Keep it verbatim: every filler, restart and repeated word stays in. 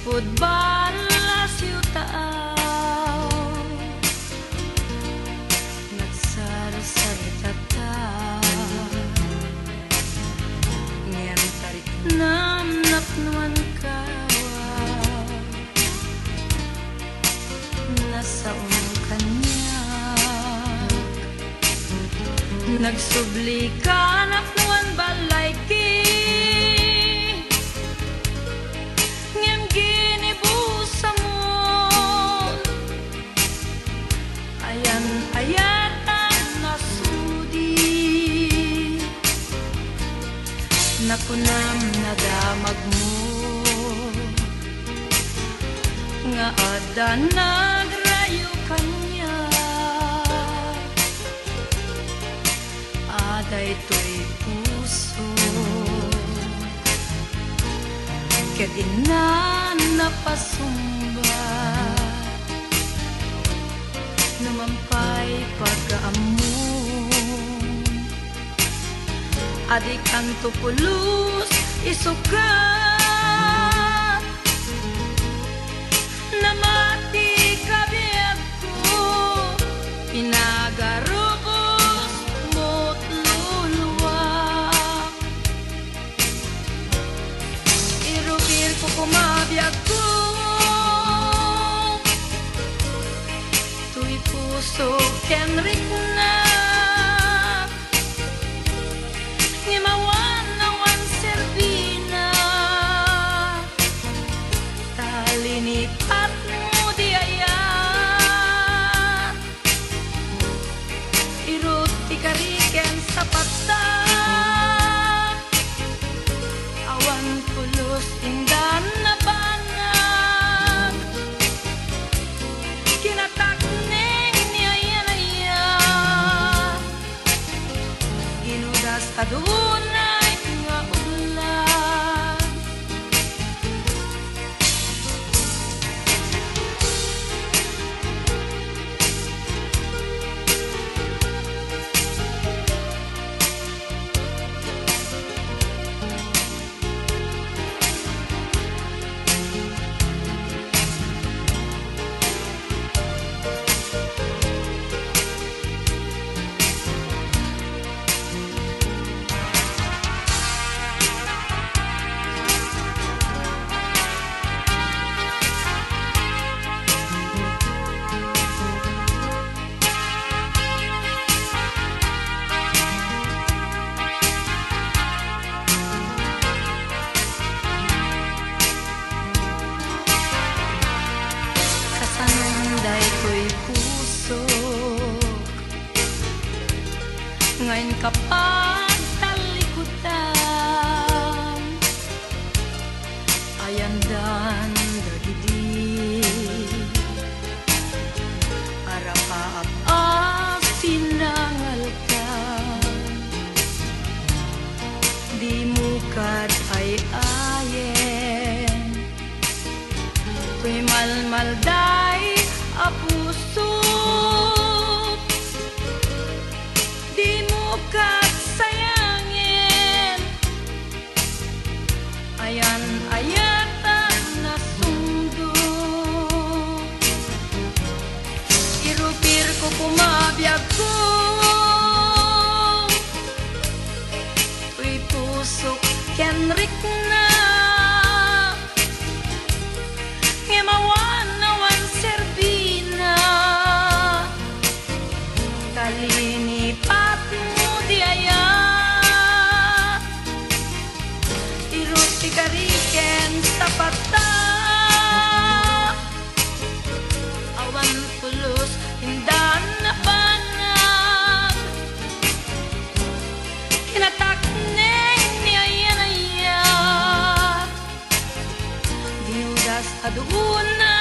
Pud bala siutaaw, nagsarsarita ta. Ngem tariknam napnoan kawa, nasaom kaniak. Nagsubli ka napnoan ballayki, ngem ginibusamon. Ayan-ayatan a sudi, nakunam nadamagmo nga adda nagrayo kaniak. A daytoy puso ket inna napasungbat. Numan pay pagaammom a dikanto pulos isukat. Namati ka biagko, pinagarubos mo't luluak. Irubirko koma biagko, toy puso ken riknak. Ngem awan, awan serbina, ta linipatmo di ayat. Irut ti kari ken sapatta, awan pulos indan nabanag. Kinatakneng ni ayan-ayat. Ginudas adu unay nga ullan. Kasanon daytoy pusok nga inka pagtallikudan. Ayandan dagidi arapaap a pinangalkan. Dimo kad ay-ayen toy malmalday a pusok. Dimo kad sayangen. Ayan-ayatan a sungdo. Irubirko koma biagko. Toy pusok ken riknak. Ngem awan, awan serbina. Ta linipatmo di ayat. Irut ti kari ken sapatta. Awan pulos indan nabanag. Kinatakneng ni ayan-ayat. Ginudas adu unay